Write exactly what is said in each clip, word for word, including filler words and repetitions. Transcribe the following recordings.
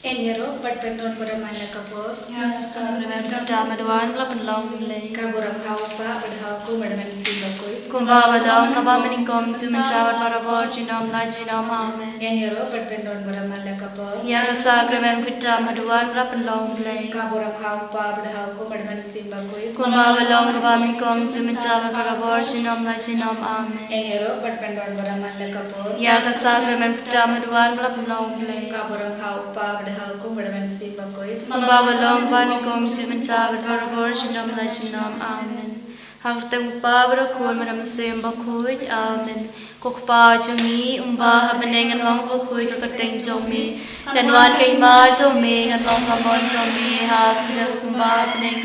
Ngan ïaroh bad pyndon burom ha la ka por. Ïa ka sakrament pyndonkam ha duwan ba la pynlong U Blei. Ka burom ha U Kpa bad ha U Khun bad ha U Mynsiem Bakhuid. Kumba ba long, kaba mynnyngkong, mynta bad barabor, junom la junom. Amen. Ngan ïaroh bad pyndon burom ha la ka por. Ïa ka sakrament pyndonkam ha duwan ba la pynlong U Blei. Ka burom ha U Kpa bad ha U Khun bad ha U Mynsiem Bakhuid. Kumba ba long, kaba mynnyngkong, mynta bad barabor, junom la junom. Amen. Ngan ïaroh bad pyndon burom ha la ka por. Ïa ka sakrament pyndonkam ha duwan ba la pynlong U Blei. Ka burom ha U Kpa bad ha U Khun bad ha U Mynsiem Bakhuid. Kumba ba long, kaba mynnyngkong, mynta bad barabor, junom la junom. Amen. Ha ka kyrteng U Kpa bad U Khun bad U Mynsiem Bakhuid. Amen. Ko Kpa jong ngi, uba ha bneng, ngan long bakhuid ha ka kyrteng jong me. Ngan wan ka hima jong me, ngan long ka mon jong me ha ka khyndew kumba ha bneng.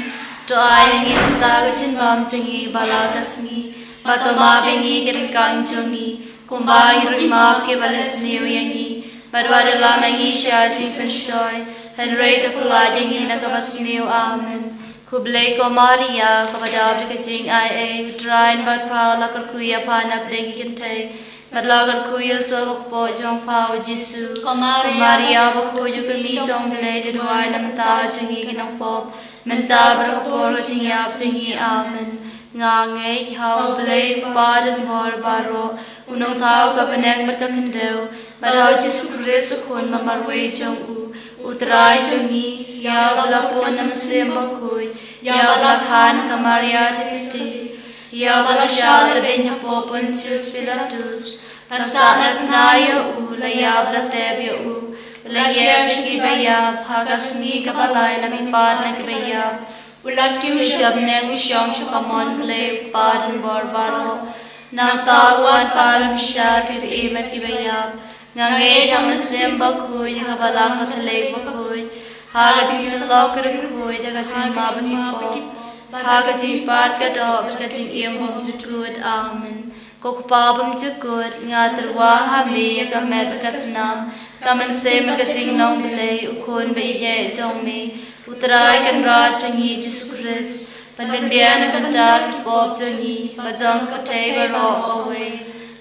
To ai ha ngi mynta ka jingbam jong ngi ba la ka sngi. Bad to map ïa ngi ki ryngkang jong ngi, kumba ngi ruh ngi map ïa kiba la sniew ïa ngi. Bad wat ïalam ïa ngi sha jingpynshoi, hynrei to pyllait ïa ngi na kaba sniew. Amen. Khublei ko Maria, kaba dap da ka jingaiei, U Trai un bad pha, la kyrkhu ïa pha na pdeng ki kynthei, bad la kyrkhu ïa u soh ka kpoh jong pha, U Jisu. Ko Maria, Maria bakhuid, U Kmie jong U Blei, to duwai na ka bynta jong ngi ki nongpop, mynta bad ha ka por ka jingïap jong ngi. Amen. Nga ngeit ha U Blei U Kpa donbor baroh, U Nongthaw ka bneng bad ka khyndew, bad ha U Jisu Khrist U Khun ba marwei jong U, U Trai jong ngi, ïa uba la pun na U Mynsiem Bakhuid, ïa uba la kha na ka Maria Theisotti, ïa uba la shah la beiñ hapoh Pontius Pilatus, la sahnarphna ïa U, la ïap la tep ïa U, la hiar sha kiba ïap, ha ka sngi kaba lai la mihpat na kiba ïap. U la kiew sha bneng, u shong sha ka mon U Blei U Kpa donbor baroh. Nangta u wan pat ban bishar kiba im bad kiba ïap. Nga ngeit ha U Mynsiem Bakhuid, ha ka Balang Katholik bakhuid, ha ka jingsyllok ka riewkhuid, ha ka jingmap ba ki pop, ha ka jingmihpat ka doh, bad ka jingim bymjukut. Amen. Ko Kpa bymjukut, nga tyrwa ha me ïa ka met bad ka snam, ka mynsiem bad ka jinglong Blei, U Khun ba ïeit jong me, U Trai Kynrad jong ngi Jisu Khrist, ban pynbiang na ka bynta ki pop jong ngi, bad jong ka pyrthei baroh kawei.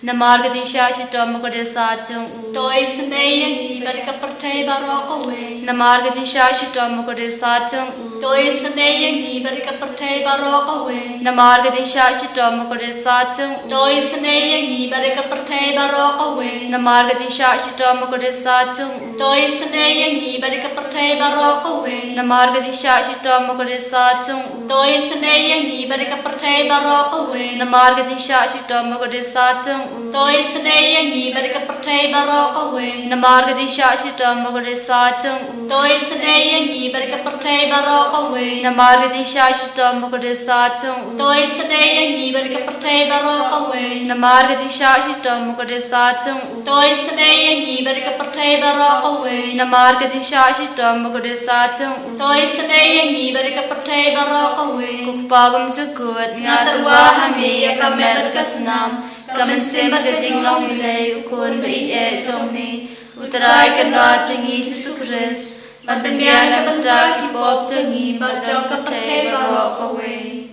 Namar ka jingshah shitom bakordit sat jong U, to isynei ïa ngi bad ïa ka pyrthei baroh kawei. Namar ka jingshah shitom bakordit sat jong U, to isynei ïa ngi bad ïa ka pyrthei baroh kawei. Namar ka jingshah shitom bakordit sat jong U, to isynei ïa ngi bad ïa ka pyrthei baroh kawei. Namar ka jingshah shitom bakordit sat jong U, to isynei ïa ngi bad ïa ka pyrthei baroh kawei. Namar ka jingshah shitom bakordit sat jong U, to isynei ïa ngi bad ïa ka pyrthei baroh kawei. Namar ka jingshah shitom bakordit sat jong U, to isynei ïa ngi bad ïa ka pyrthei baroh kawei. Namar ka jingshah shitom bakordit sat jong U, to isynei ïa ngi bad ïa ka pyrthei baroh kawei. Namar ka jingshah shitom bakordit sat jong U, to isynei ïa ngi bad ïa ka pyrthei baroh kawei. Namar ka jingshah shitom bakordit sat jong U, to isynei ïa ngi bad ïa ka pyrthei baroh kawei. Namar ka jingshah shitom bakordit sat jong U, to isynei ïa ngi bad ïa ka pyrthei baroh kawei. Ko Kpa bymjukut, nga tyrwa ha me ïa ka met bad ka snam, ka mynsiem bad ka jinglong Blei, U Khun ba ïeit jong me, U Trai Kynrad jong ngi Jisu Khrist, ban pynbiang na ka bynta ki pop jong ngi, bad jong ka pyrthei baroh kawei.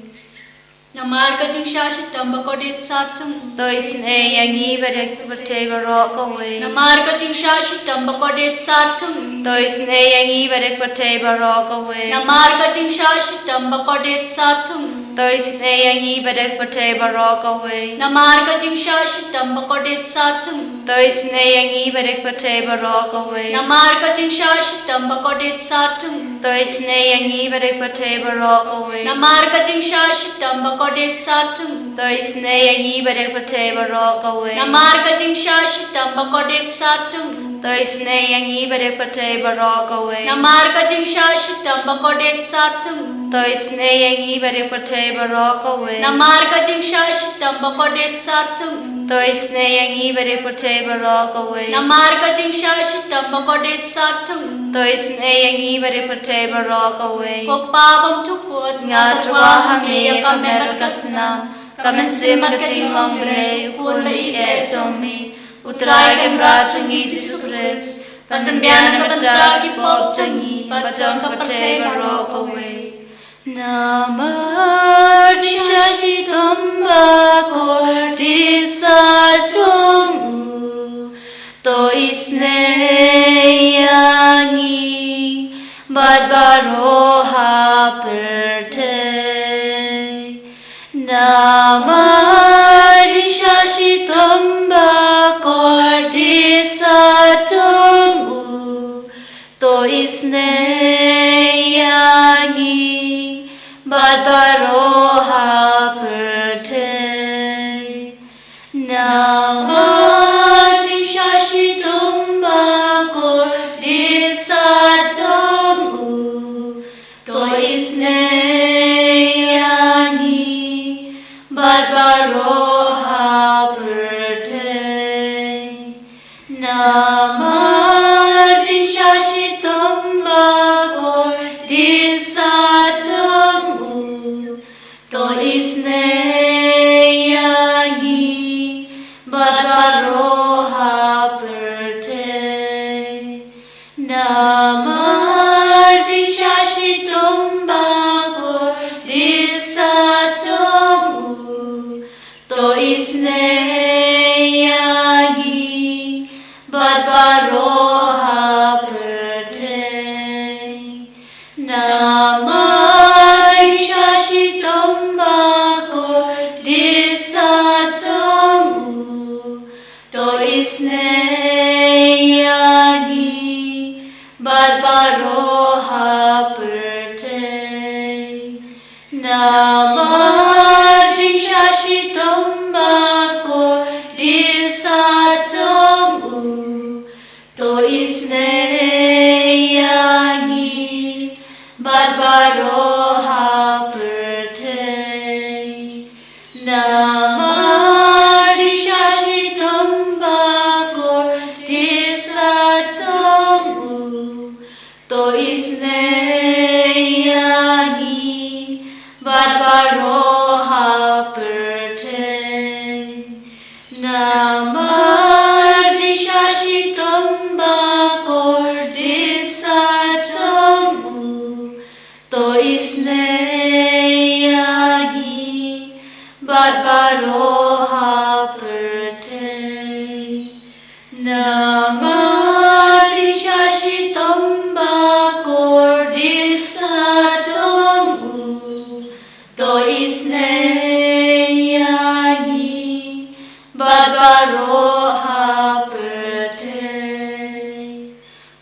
Namar ka jingshah shitom bakordit sat jong U, to isynei ïa ngi bad ïa ka pyrthei baroh kawei. Namar ka jingshah shitom bakordit sat jong U, to isynei ïa ngi bad ïa ka pyrthei baroh kawei. Namar ka jingshah shitom bakordit sat jong U, to isynei ïa ngi bad ïa ka pyrthei baroh kawei. Namar ka jingshah shitom bakordit sat jong U, to isynei ïa ngi bad ïa ka pyrthei baroh kawei. Namar ka jingshah shitom bakordit sat jong U, to isynei ïa ngi bad ïa ka pyrthei baroh kawei. Namar ka jingshah shitom bakordit sat jong U, to isynei ïa ngi bad ïa ka pyrthei baroh kawei. Namar ka jingshah shitom bakordit sat jong U, to isynei ïa ngi bad ïa ka pyrthei baroh kawei. Namar ka jingshah shitom bakordit sat jong U, to isynei ïa ngi bad ïa ka pyrthei baroh kawei. Namar ka jingshah shitom bakordit sat jong U, to isynei ïa ngi bad ïa ka pyrthei baroh kawei. Namar ka jingshah shitom bakordit sat jong U, to isynei ïa ngi bad ïa ka pyrthei baroh kawei. Ko Kpa bymjukut, nga tyrwa ha me ïa ka met bad ka snam, ka mynsiem bad ka jinglong Blei, U Khun ba ïeit jong me, U Trai Kynrad jong ngi Jisu Khrist, ban pynbiang na ka bynta ki pop jong ngi, bad jong ka pyrthei baroh kawei. Namar jingshah shitom bakordit sat jong U, to isynei ïa ngi bad baroh ha pyrthei. Namar jingshah shitom ba kordit sahtong u, to isynei ïa ngi bad baroh ha pyrthei. Namar jingshah shitom ba kordit sahtong u, to isynei ïa ngi bad baroh ha pyrthei. Namar jingshah shitom ba kordit sahtong u, to isynei ïa ngi bad baroh ha pyrthei. Namar jingshah shitom ba kordit sahtong u, to isynei ïa ngi bad baroh ha pyrthei. Namar jingshah shitom ba kordit sahtong u, to isynei ïa ngi bad baroh ha pyrthei. Namar jingshah shitom ba kordit sahtong u, to isynei ïa ngi bad baroh ha pyrthei. Namar jingshah shitom ba kordit sahtong u, to isynei ïa ngi bad baroh ha pyrthei. Namar jingshah shitom ba kordit sahtong u, to isynei ïa ngi bad baroh ha pyrthei. Namar jingshah shitom ba kordit sahtong u, to isynei ïa ngi bad baroh ha pyrthei.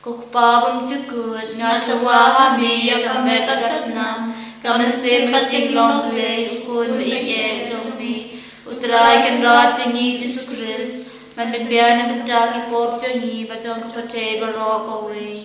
Ko Kpa bymjukut, nga tyrwa ha me ïa ka met bad ka snam, ka mynsiem bad jinglong lei, u Khun ba ïeit jong me, U Trai Kynrad jong ngi Jisu Khrist, ban pynbiang na ka bynta ki pop jong ngi bad jong ka pyrthei baroh kawei.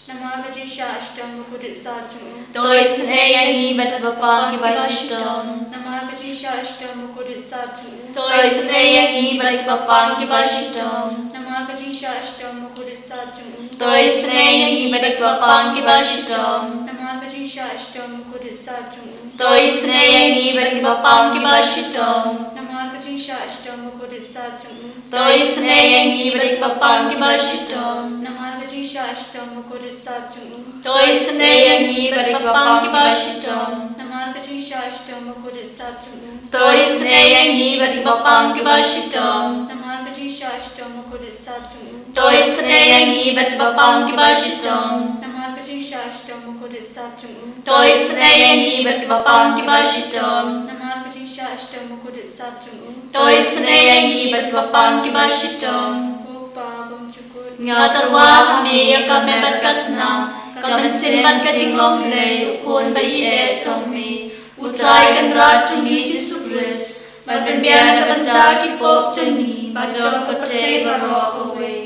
Namar ka jingshah shitom ba kordit sahtong u, to isynei ïa ngi bad kiba pang kiba shitom. Namar ka jingshah shitom ba kordit sahtong u, to isynei ïa ngi bad kiba pang kiba shitom. Namar ka jingshah shitom ba kordit sahtong u, to isynei ïa ngi bad kiba pang kiba shitom. Namar ka jingshah shitom ba kordit sahtong u, to isynei ïa ngi bad kiba pang kiba shitom. Namar ka jingshah shitom ba kordit sahtong u, to isynei ïa ngi bad kiba pang kiba shitom. Namar ka jingshah shitom ba kordit sahtong u, to isynei ïa ngi bad kiba pang kiba shitom. Namar ka jingshah shitom ba kordit sahtong u, to isynei ïa ngi bad kiba pang kiba shitom. Namar ka jingshah shitom ba kordit sahtong u, to isynei ïa ngi bad kiba pang kiba shitom. Namar ka jingshah shitom ba kordit sahtong u, to isynei ïa ngi bad kiba pang kiba shitom. Namar ka jingshah shitom ba kordit sahtong u, to isynei ïa ngi bad kiba pang kiba shitom. Ko Kpa bymjukut, nga tyrwa ha me ïa ka met bad ka snam, ka mynsiem bad ka jinglong lei, u Khun ba ïeit jong me, U Trai Kynrad jong ngi Jisu Khrist, ban pynbiang na ka bynta ki pop jong ngi bad jong ka pyrthei baroh kawei.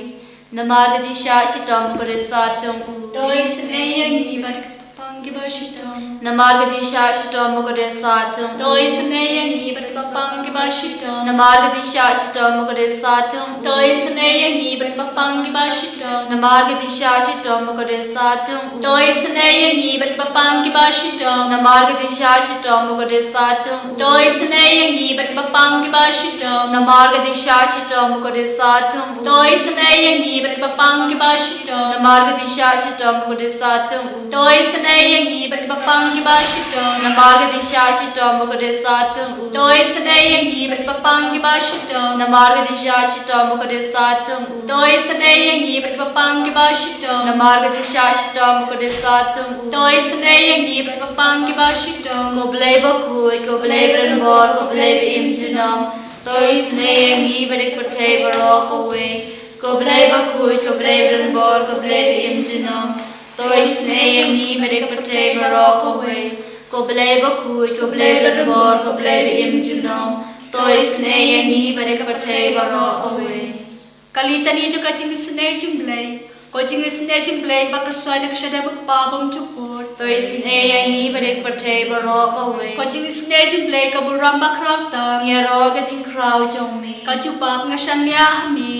Namar ka jingshah shitom ba kordit sahtong u, to isynei ïa ngi bad kiba pang kiba shitom. Namar ka jingshah shitom ba kordit sahtong u, to isynei ïa ngi bad kiba pang kiba shitom. Namar ka jingshah shitom ba kordit sahtong u, to isynei ïa ngi bad kiba pang kiba shitom. Namar ka jingshah shitom ba kordit sahtong u, to isynei ïa ngi bad kiba pang kiba shitom. Namar ka jingshah shitom ba kordit sahtong u, to isynei ïa ngi bad kiba pang kiba shitom. Namar ka jingshah shitom ba kordit sahtong u, to isynei ïa ngi bad kiba pang kiba shitom. Namar ka jingshah shitom ba kordit sahtong u, to isynei ïa ngi bad kiba pang kiba shitom. Namar ka jingshah shitom ba kordit sat jong u. To isynei ïa ngi bad kiba pang kiba shitom. Namar ka jingshah shitom ba kordit sat jong u. To isynei ïa ngi bad kiba pang kiba shitom. Namar ka jingshah shitom ba kordit sat jong u. To isynei ïa ngi bad kiba pang kiba shitom. Ko Blei bakhuid, ko Blei badonbor, ko Blei ba im junom. To isynei ïa ngi bad ïa ka pyrthei baroh kawei. Ko Blei bakhuid, ko Blei badonbor, ko Blei ba im junom. To isynei ïa ngi bad ïa ka pyrthei baroh kawei. Ko Blei bakhuid, ko Blei badonbor, ko Blei ba im junom. To isynei ïa ngi bad ïa ka pyrthei baroh kawei. Ka litani jong ka jingisynei jong u Blei. Ko jingisynei jong u Blei ba kyrshoi na ka shadem u Kpa bymjukut. To isynei ïa ngi bad ïa ka pyrthei baroh kawei. Ko jingisynei jong u Blei ka burom bakhraw tam. Ïaroh ka jingkhraw jong me. Ka jubab nga shaniah ha me.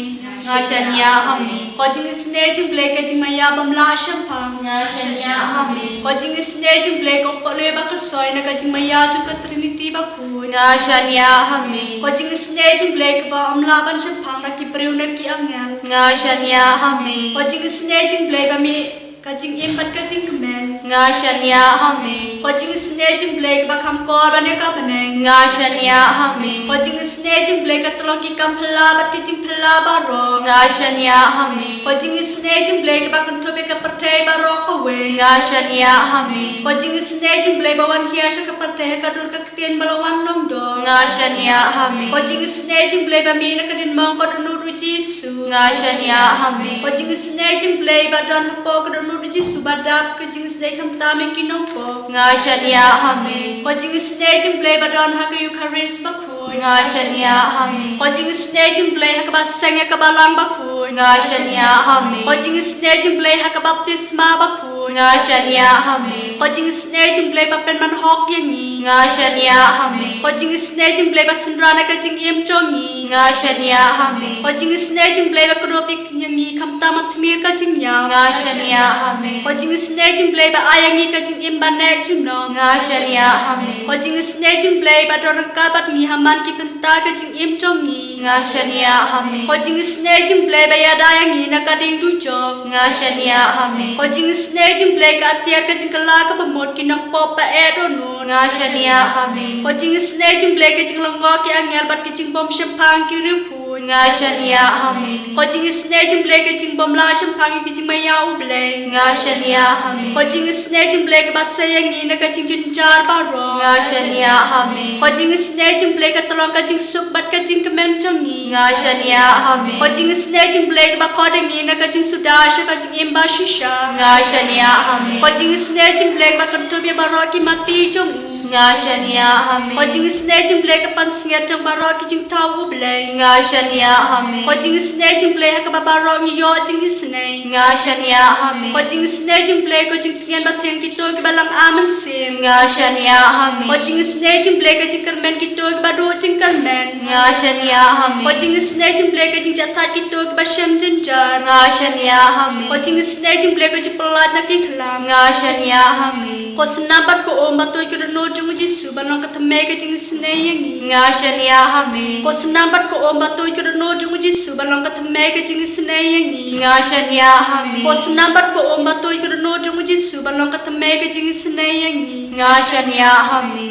Nga shaniah ha me. Ko jingisynei jong u Blei ka jingmaïa bym lah shemphang. Nga shaniah ha me. Ko jingisynei jong u Blei ka u Kpa Blei ba kyrshoi na ka jingmaïa jong ka Trinity bakhuid. Nga shaniah ha me. Ko jingisynei jong u Blei kaba ym lah ban shemphang da ki briew ne ki angel. Nga shaniah ha me. Ko jingisynei jong u Blei ba mih ka jingim bad ka jingkmen. Nga shaniah ha me. Ko jingisynei jong u Blei kaba kham kor ban ïa ka bneng. Nga shaniah ha me. Ko jingisynei jong u Blei ka tyllong ki kam phylla bad ki jingphylla baroh. Nga shaniah ha me. Ko jingisynei jong u Blei kaba kynthup ïa ka pyrthei baroh kawei. Nga shaniah ha me. Ko jingisynei jong u Blei ba wan hiar sha ka pyrthei ha ka dur ka ktien ba la wan long doh. Nga shaniah ha me. Ko jingisynei jong u Blei ba mih na ka diengmong ko Dohnud u Jisu. Nga shaniah ha me. Ko jingisynei jong u Blei ba don hapoh ko Dohnud u Jisu ba dap ka jingisynei khamtam ïa ki nongpop. Nga shaniah ha me. Ko jingisynei jong u Blei ba don ha ka Eukharist bakhuid. Nga shaniah ha me. Ko jingisynei jong u Blei ha kaba seng ïa ka Balang bakhuid. Nga shaniah ha me. Ko jingisynei jong u Blei ha ka baptisma bakhuid. Nga shaniah ha me. Ko jingisynei jong u Blei ba pynman hok ïa ngi. Nga shaniah ha me. Ko jingisynei jong u Blei ba synran ïa ka jingim jong ngi. Nga shaniah ha me. Ko jingisynei jong u Blei ba kdup ïa ngi khamtam ha tmier ka jingïap. Nga shaniah ha me. Ko jingisynei jong u Blei ba ai ïa ngi ka jingim ba neh junom. Nga shaniah ha me. Ko jingisynei jong u Blei ba don ryngkat bad ngi ha man ki bynta ka jingim jong ngi. Nga shaniah ha me. Ko jingisynei jong u Blei ba ïada ïa ngi na ka ding dujok. Nga shaniah ha me. Ko jingisynei jong u Blei ka atiar ka jingkylla kaba mut ki nongpop ba eh dohnud. Nga shaniah ha me. Ko jingisynei jong u Blei ka jinglyngngoh ki angel bad ka jingbymshemphang ki riewphuid. Nga shaniah ha me. Ko jingisynei jong u Blei ka jingbymlah shemphang ïa ka jingmaïa u Blei. Nga shaniah ha me. Ko jingisynei jong u Blei kaba sei ïa ngi na ka jingjynjar baroh. Nga shaniah ha me. Ko jingisynei jong u Blei ka tyllong ka jingsuk bad ka jingkmen jong ngi. Nga shaniah ha me. Ko jingisynei jong u Blei kaba khot ïa ngi na ka jingsuda sha ka jingim ba shisha. Nga shaniah ha me. Ko jingisynei jong u Blei kaba kynthup ïa baroh ki mati jong u. Nga shaniah ha me. Ko jingisynei jong u Blei ka pansngiat jong baroh ki jingthaw u Blei. Nga shaniah ha me. Ko jingisynei jong u Blei ha kaba baroh ngi ïoh jingisynei. Nga shaniah ha me. Ko jingisynei jong u Blei ko jingtngen ba thiang kito kiba lam ar mynsiem. Nga shaniah ha me. Ko jingisynei jong u Blei ka jingkyrmen kito kiba duh jingkyrmen. Nga shaniah ha me. Ko jingisynei jong u Blei ka jingjahthait kito kiba shem jynjar. Nga shaniah ha me. Ko jingisynei jong u Blei ka jingpyllait na ki khlam. Nga shaniah ha me. Ko snam bad ko um ba tuid ka dohnud jong u Jisu ban long ka thymmei ka jingisynei ïa ngi. Nga shaniah ha me. Ko snam bad ko um ba tuid ka dohnud jong u Jisu ban long ka thymmei ka jingisynei ïa ngi. Nga shaniah ha me. Ko snam bad ko um ba tuid ka dohnud jong u Jisu ban long ka thymmei ka jingisynei ïa ngi. Nga shaniah ha me.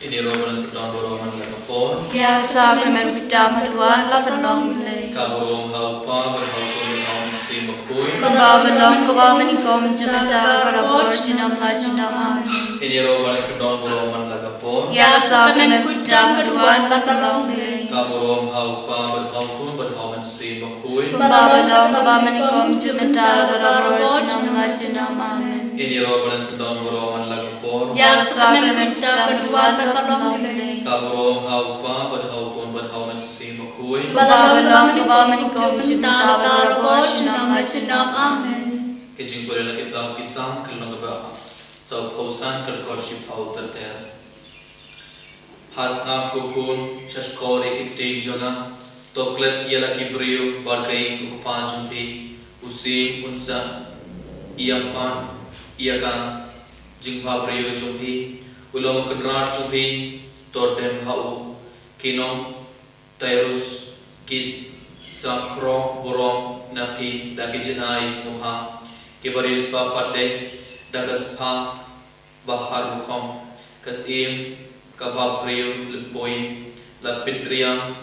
Ini ruh ban pyndonkam burom man la ka por. Ïa ka sakramen khuid tam haduh ba la pynlong Blei. Ka burom ha u Kpa bad ha u Khun bad ha u Mynsiem Bakhuid. Kumba ba long, kumba ba nyngkong, jong mynta bad barabor, junom la junom. Amen. Ini ruh ban pyndonkam burom man la ka por. Ïa ka sakramen khuid tam haduh ba la pynlong Blei. Ka burom ha u Kpa bad ha u Khun bad ha u Mynsiem Bakhuid. Kumba ba long, kumba ba nyngkong, jong mynta bad barabor, junom la junom. Amen. Ini ruh ban pyndonkam burom man la ka por. Ïa ka sakramen khuid tam haduh ba la pynlong Blei. Ka burom ha u Kpa bad ha u Khun bad ha u Mynsiem Bakhuid. Kumba ba long, kumba ba nyngkong, jong mynta bad barabor, junom la junom. Amen. Ka jingpule na ka kitab ki Salm ka lynnong kaba sawphew san, ka dkhot shiphew ter ter. Ha sngap ko khun, sha shkor ïa ki ktien jong nga, to klet ïa la ki briew, bad ka ïing u kpa jong phi, u syiem un sa ïam pat ïa ka jingpha briew jong phi, u long u kynrad jong phi, to dem ha u. Ki nong Tirus ki sa khroh burom na phi da ki jingai sngewbha, ki briew spah pat de, da ka spah ba har rukom, ka syiem kaba briew lympui la pynriang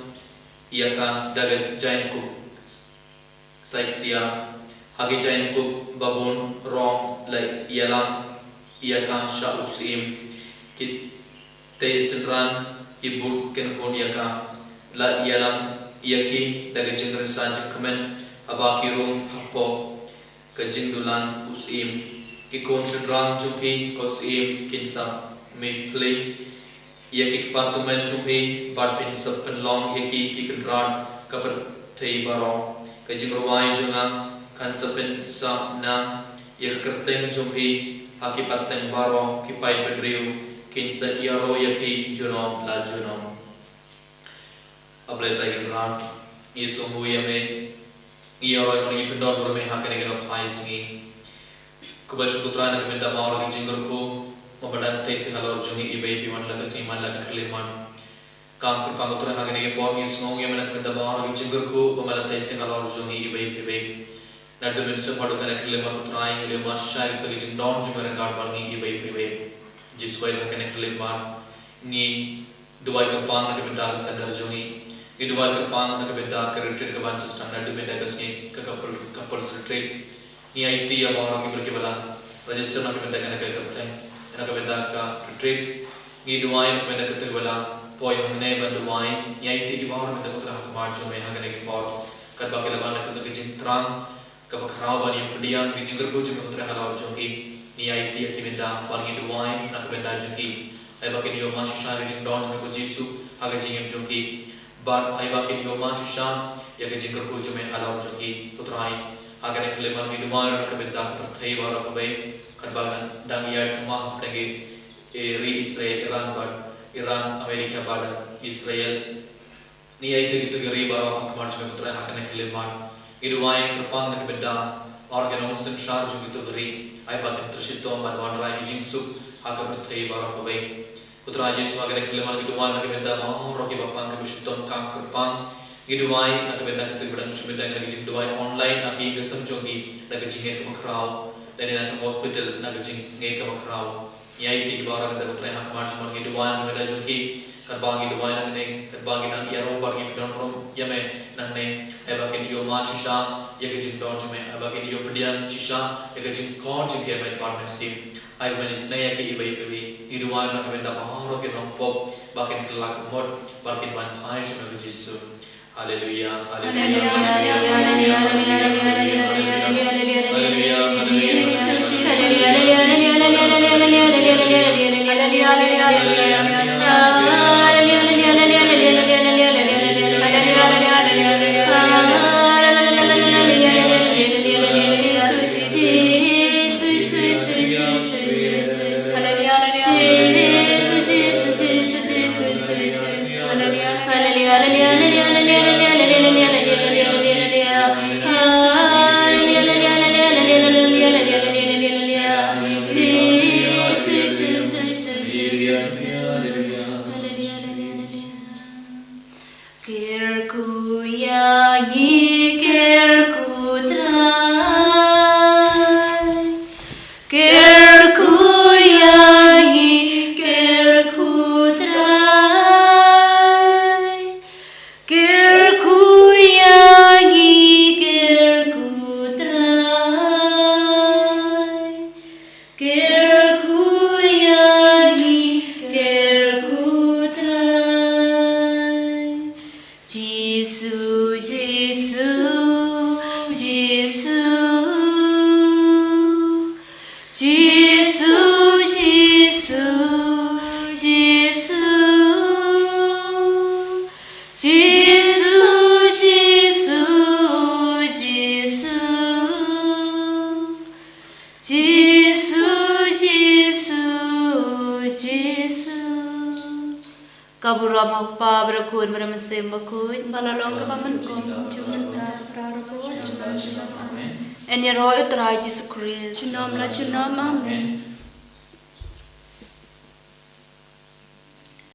ïa ka da ka jaiñkup saitsia. Ha ki jaiñkup babun rong la ïalam ïa ka sha u syiem. Ki tei synran ki bud kynhun ïa ka, la ïalam ïa ki da ka jingrisa jingkmen haba ki rung hapoh ka jingdulan u syiem. Ki khun shynrang jong phi, ko syiem, kin sa mih plie ïa ki kpa tymmen jong phi bad phin sa pynlong ïa ki ki kynrad ka pyrthei baroh. Ka jingrwai jong nga kan sa pynshah na ïa ka kyrteng jong phi ha ki pateng baroh. Ki paidbynriew kin sa ïaroh ïa phi junom la junom. A Blei Trai Kynrad, ngi sngewbha ïa me, ngi ïaroh ïa me, ngi pyndon bor me ha kane ka nongphai sngi. Khublei shibun Trai na ka bynta baroh ki jingkyrkhu ba me dang tei sha halor jong ngi iwei pa iwei, man la ka sngi man la ka khyllipmat. Kam kyrpang Trai ha kane ka por ngi sngewbha ïa me na ka bynta baroh ki jingkyrkhu ba me la tei sha halor jong ngi iwei pa iwei. Naduh mynstep haduh kane ka khyllipmat Trai, ngi leh man shisha ïa ki jingdon jong me ryngkat bad ngi iwei pa iwei. Jisu, ha kane ka khyllipmat ngi duwai kyrpang na ka bynta ka center jong ngi. Ngi duwai kyrpang na ka bynta ka retreat kaban sa sdang naduh mynta ka sngi, ka couple, couples retreat. Ngi aiti ïa baroh ki briew kiba la register na ka bynta kane ka kyrteng, na ka bynta ka retreat. Ngi duwai na ka bynta kito kiba la poi hangne ban duwai. Ngi aiti ïa baroh na ka bynta ka kyrteng ha khmat jong me ha kane ka por. Katba ki la ban da ka jingthrang kaba khraw ban ïa pdiang ki jingkyrkhu jong me Trai halor jong ki. Ngi aiti ïa ki bynta bad ngi duwai na ka bynta jong ki. Ai ba kin ïoh man shisha ka jingdon jong me ko Jisu ha ka jingim jong ki. Bad ai ba kin ïoh man shisha ïa ka jingkyrkhu jong me halor jong ki ko Trai. Ha kane ka khyllipmat ngi duwai ruh na ka bynta ka pyrthei baroh kawei. Katba dang ïaid thma hapdeng ki, eh, ri Israel, Iran bad Iran, America bad Israel. Ngi aiti ïa kito ki ri baroh ha khmat jong me ko Trai ha kane ka khyllipmat. Ngi duwai kyrpang na ka bynta baroh ki nongsynshar jong kito ki ri. Ai ba kin trei shitom bad wanrah ïa ka jingsuk ha ka pyrthei baroh kawei. Ko Trai Jisu, ha kane ka khyllipmat ngi duwai na ka bynta baroh kiba pang kiba shitom kam kyrpang. Ngi duwai na ka bynta kito kiba dang shu bynta na ka jingduwai online ha ki ïing ki sem jong ki, na ka jingngeit kaba khraw, lane na ka hospital na ka jingngeit kaba khraw. Ngi aiti ïa ki baroh na ka bynta ko Trai ha khmat jong me, ngi duwai na ka bynta jong ki. Katba ngi duwai nangne, katba ngi dang ïaroh bad ngi pyndonkam ïa me nangne, ai ba kin ïoh man shisha ïa ka jingdon jong me, ai ba kin ïoh pdiang shisha ïa ka jingkhot jong ki, ïa me bad me Mynsiem. Ai ba men isynei ïa ki iwei pa iwei. Ngi duwai na ka bynta baroh ki nongpop ba kin kylla ka mut bad kin wan phai sha me ko Jisu. Haleluya, haleluya, haleluya, haleluya, haleluya, haleluya, haleluya, haleluya, Kyrkhu ïa ngi, kyrkhu Trai. Kyrkhu ïa ngi, kyrkhu Trai. Kyrkhu ïa ngi, kyrkhu Trai. Kyrkhu ïa ngi, kyrkhu Trai. Jisu, Jisu, Jisu. Jisu, Jisu, Jisu. Jisu, Jisu, Jisu. Jisu, Jisu, Jisu. Ka burom ha u Kpa bad u Khun bad u Mynsiem Bakhuid. Ba la long kaba nyngkong, kumjuh mynta, ka para robot, junom junom. Amen. Yn ïaroh ïa u Trai Jisu Khrist. Junom la junom, amen.